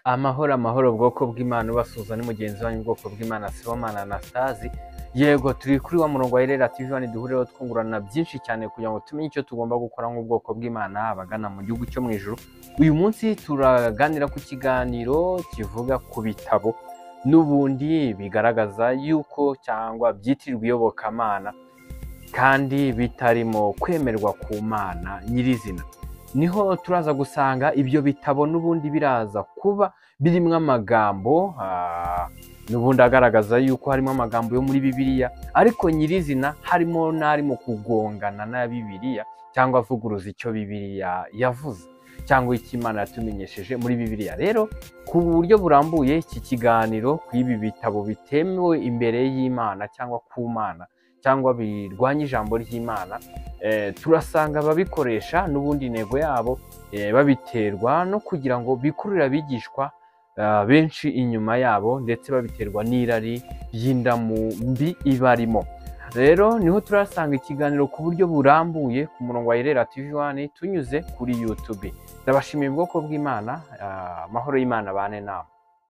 Amahoro amahoro, bwoko bw'Imana. Ubasuhuza ni mugenzi wanyu, ubwoko bw'Imana, Sibomana Anastase. Yego, turi kuri wa murongo wa Irera TV One, duhurireho twungurana byinshi cyane kugira ngo tumenye icyo tugomba gukora nk'ubwoko bw'Imana abagana mu gihugu cyo mu ijuru. Uyu munsi turaganira ku kiganiro kivuga ku bitabo n'ubundi bigaragaza yuko cyangwa byitirirwa iyobokamana kandi bitarimo kwemerwa ku Mana nyirizina. Niho turaza gusanga ibyo bitabo n'ubundi biraza kuba birimo amagambo n'ubundi agaragaza yuko harimo amagambo yo muri Bibiliya, ariko nyirizina harimo n'arimo kugongana na Bibiliya cyangwa avuguruza icyo Bibiliya yavuze cyangwa icyo Imana yatumenyesheje muri Bibiliya. Rero ku buryo burambuye iki kiganiro ku ibi bitabo bitemewe imbere y'Imana cyangwa ku Mana cyangwa birwanya ijambo ry'Imana, turasanga ababikoresha n'ubundi intego yabo babiterwa no kugira ngo bikurure abigishwa benshi inyuma yabo, ndetse babiterwa n'irari ry'indamu mbi ibarimo. Rero niho turasanga ikiganiro ku buryo burambuye ku murongo wa Irera TV One tunyuze kuri YouTube. Ndabashimiye, ubwoko bw'Imana, amahoro y'Imana bane namwe.